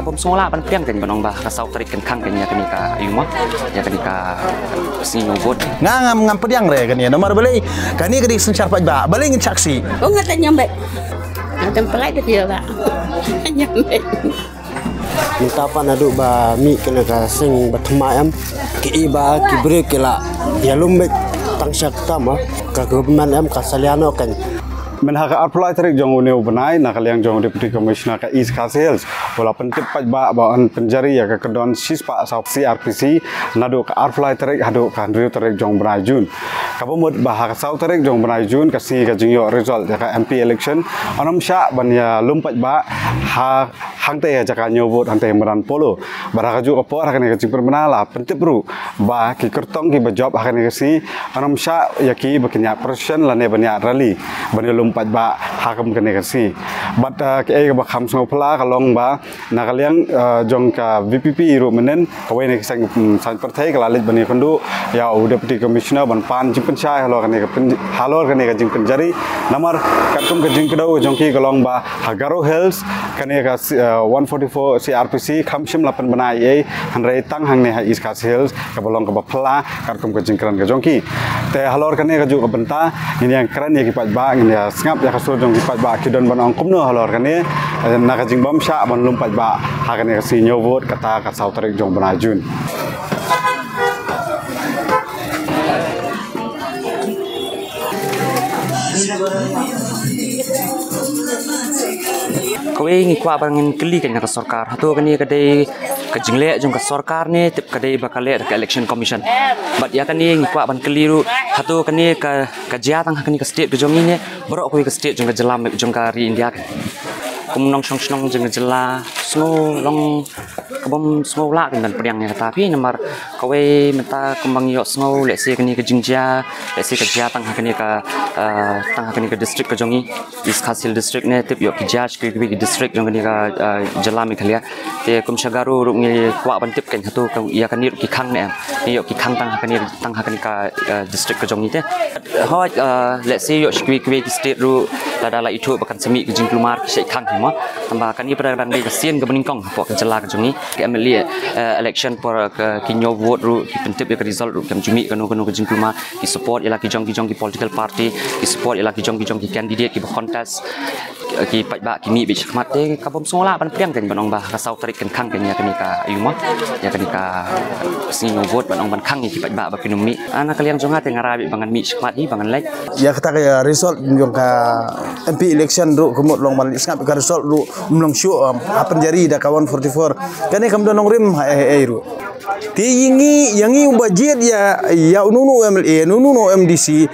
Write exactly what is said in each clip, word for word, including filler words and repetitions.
Bym sngewlah ban pdiang kein ban ong ba ka saw tarik kan khang kein ïa kane ka, ïa kane ka sngi ñiew vote. Nga ngam, ngam pdiang re kane, namar balei? Kane ka dei ka synshar paidbah, balei ngin shah khih? Oh, nga tang ñiam beit. Nga tang pynlait da phi ba. Ñiam beit. Mynta pat naduh ba mih kane ka seng ba thymmai em, ki i ba ki briew ki la ïalum beit tang sha kata ma ka government em ka salia noh kein. Mynha ka arphew lai tarik jong une u bnai, na ka liang jong u Deputy Commissioner ka East Khasi Hills u la pyntip paidbah ba yn pynjari ïa ka kyndon shispah saw C R P C naduh ka arphew lai tarik haduh ka hynriew tarik jong u bnai June. Kaba mut ba ha ka saw tarik jong u bnai June ka sngi ka jingïoh result ïa ka M P election, yn ym shah ban ïalum paidbah ha hangtei ha jaka ñiew vote hangtei ha Madan Polo. Bad ha kajuh ka por ha kane ka jingpynbna la pyntip ruh ba ki kyrtong kiba jop ha kane ka sngi yn ym shah ïa ki ba kin ïa procession lane ban ïa rally ban ïalum paidbah ha kum kane ka sngi. Bad, eh, kaei kaba kham sngewphylla ka long ba na ka liang, eh, jong ka V P P ruh mynnin, kawei na ki seng, mm, saiñ pyrthei ka la leit ban ïakynduh ïa u Deputy Commissioner ban pan jingpynshai halor kane ka pyn-, halor kane ka jingpynjari. Namar katkum ka jingkdew jong ki ka long ba ha Garo Hills kane ka, eh, one forty-four C R P C kam shym la pynbna ei ei, hynrei tang hangne ha East Khasi Hills kaba long kaba phylla katkum ka jingkren ka jong ki. Te halor kane kajuh ka bynta ngin ïa kren ïa ki paidbah, ngin ïa sngap ïa ka sur jong ki paidbah ki don ban ong kumno halor kane, eh, na ka jingbymshah ban lum paidbah ha kane ka sngi ñiew vote kata ka saw tarik jong u bnai June. Kawei ngi kwah ba ngin kylli kein na ka sorkar, hato kane ka dei ka jingleh jong ka sorkar ne tip ka dei ba ka leh da ka Election Commission? Bad ïa kane ngi kwah ban kylli ruh, hato kane ka, ka jia tang ha kane ka state ka jong ngi ne baroh kawei ka state jong ka jylla, jong ka ri India kein? Kum nongshong shnong jong ka jylla, sngew long ka bym sngewlah kein ban pdiang ïa kata phi, namar kawei mynta kumba ngi ïohsngew, lehse kane ka jingjia, lehse ka jia tang ha kane ka, eh, tang ha kane ka district ka jong ngi, East Khasi Hills District ne tip ïoh ki jia sha kiwei kiwei ki district jong kane ka, eh, jylla Meghalaya. Te kum sha Garo ruh ngi kwah ban tip kein hato ka, ïa kane ruh ki khang ne em? Ngi ïoh ki khang tang ha kane, tang ha kane ka, eh, district ka jong ngi te. Hooid, eh, lehse ïoh sha kiwei kiwei ki state ruh lada la ithuh ba kan sa mih ka jingkulmar ki shait khang hi mo. Tangba kane pat ka dang dei ka sien kaba nyngkong hapoh ka jylla ka jong ngi. Ka M L A, eh, election por ka ki ñiew vote ruh ki pyntip ïa ka result ruh kim ju mih kano kano ka jingkulmar. Ki support ïa la ki jong ki jong ki political party, ki support ïa la ki jong ki jong ki candidate kiba contest. Ki paidbah ki mih beit shakhmat te ka bym sngewlah ban pdiang kein ban ong ba ka saw tarik kan khang kein ïa kane ka, ïa mo, ïa kane ka sngi ñiew vote ban ong ban khang ïa ki paidbah ba kin ym mih. Ah, na ka liang jong nga te nga rai beit ba ngan mih shakhmat hi ba ngan leit. Ïa kata ka result jong ka M P election ruh ka mut long ban leit sngap ka result ruh ym long shuh, um, ha pynjari da ka one forty-four. Kane kam don nongrim ha ei ei ruh. Te ïa ngi, ïa ngi uba jied ïa, ïa uno uno u M L A, uno uno u M D C,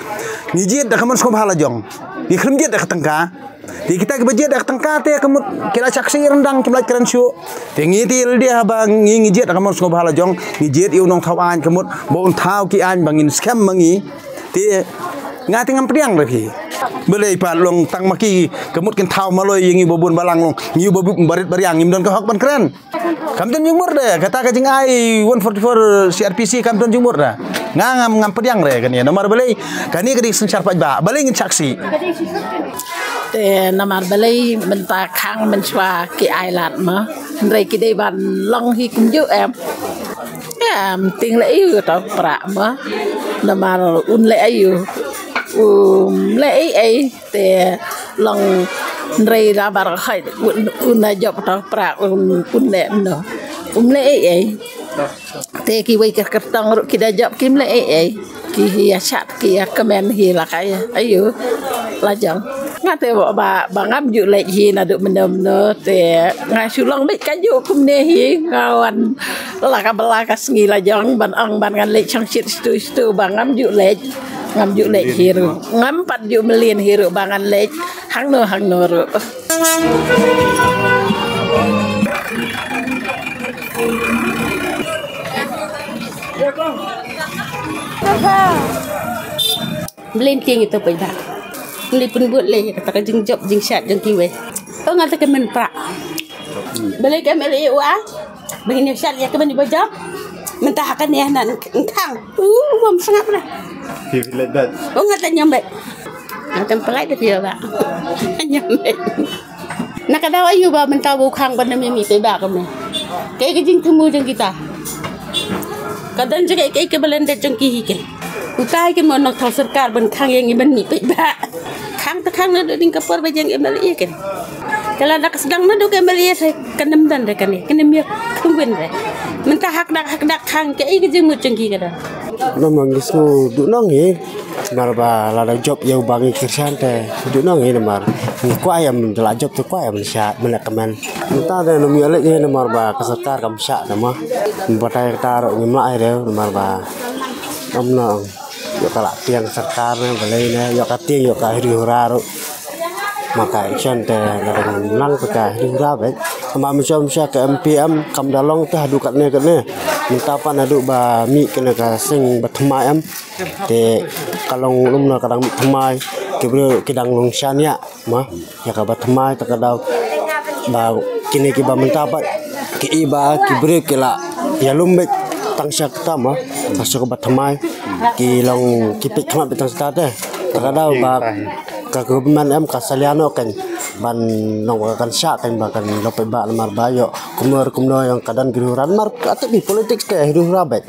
ngi jied da ka mon sngewbha la jong. Ngi khlem jied da ka tyngka. Te kita kiba jied da ka tyngka te ka mut ki la shah khih ryndang kim lah kren shuh. Te ngi te lade haba ngi, ngi jied da ka mon sngewbha la jong, ngi jied ïa u nongthaw aiñ ka mut ba un thaw ki aiñ ba ngin skhem ma ngi. Te nga te ngam pdiang re phi. Balei pat long tang ma ki ka mut kin thaw maloi ïa ngi ba bun balang long. Ngi ba bu-, barit bariang ngim don ka hok ban kren. Kam don jingmut de, kata ka jingai one forty-four C R P C kam don jingmut de. Nga ngam, ngam pdiang re kane, namar balei, kane ka dei ka synshar paidbah, balei ngin shah khih. Te namar balei mynta khang mynshuwa ki ai lad ma. Hynrei ki dei ban long hi kumjuh em. Em, tieng lei aïu to pra ma. Namar un leh aïu. Um, leh ei ei. Te long hynrei la bar khai un, un na jop to pra un, un leh no. Um leh ei ei. Te kiwei ki kyrtong ruh ki da jop kim leh ei ei. Ki hi ïa shat ki ïa kmen hi la kai aïu. La jong. Nga te ba, ba, ba ngam ju leit hi naduh mynno mynno te nga shu long beit kajuh kumne hi nga wan la ka bala ka sngi la jong ban ong ban ngan leit shong shit shtu shtu ba ngam ju leit. Ngam ju leit hi ruh. Ngam pat ju mlien hi ruh ba ngan leit hangno hangno ruh. Mlien tieng ito poi ba. Mlien pun but leh kata ka jingjop jingshat jong kiwei. To nga te ka men pra. Balei ka M L A wa? Ba ngin ïa shah ïa ka ban ïa ba jop. Mynta ha kane hana nkhang. U bym sngap la. Phi phi leh bet. U nga tang ñiam beit. Nga tang pynlait da phi ba. Ñiam beit. Na ka daw aïu ba mynta ba u khang ban ym ïa mih paidbah kumne? Kaei ka jingthmu jong kita? Ka don jong kaei kaei kaba lyndet jong ki hi kein. Utai kin mo nongthaw sorkar ban khang ïa ngi ban mih paidbah. Khang te khang naduh ding ka por ba jong M L A kein. Te lada ka sdang naduh ka M L A te kan ym don re kane, kan ym ïa khang win re. Mynta hak dak hak dak khang kaei ka jingmut jong ki ka don. Namar ngi sngew duh nong hi. Namar ba lada jop ïa u ba ngi kyrshan te duh nong hi namar ngi kwah ïa, da la jop te kwah ïa ban shah ban leh kmen. Mynta te ym ïoh leh hi namar ba ka sorkar kam shah namar. Batai kata ruh ngim lah hi re namar ba ym nong. Ïoh ka la tieng sorkar ne balei ne ïoh ka tieng ïoh ka huri hura ruh. Ma ka election te la dang lang te ka huri hura beit. Ama mynshwa mynshwa ka M P em kam da long te haduh katne katne. Mynta pat naduh ba mih kane ka seng ba thymmai em. Te ka long lum na ka dang mih thymmai. Ki briew ki dang long shaniah ma ïa ka ba thymmai te ka daw ba kine ki ba mynta pat ki i ba ki briew ki la ïalum beit tang sha kata ma tang sha ka ba thymmai ki long ki peit khmat beit tang sha kata te te ka daw ba ka government em ka salia noh kan ban long ka kan shah kan ba kan long peit ba namar ba ïoh kumno kumno ïa ka don ki hura namar ka te bi politics ka hura beit.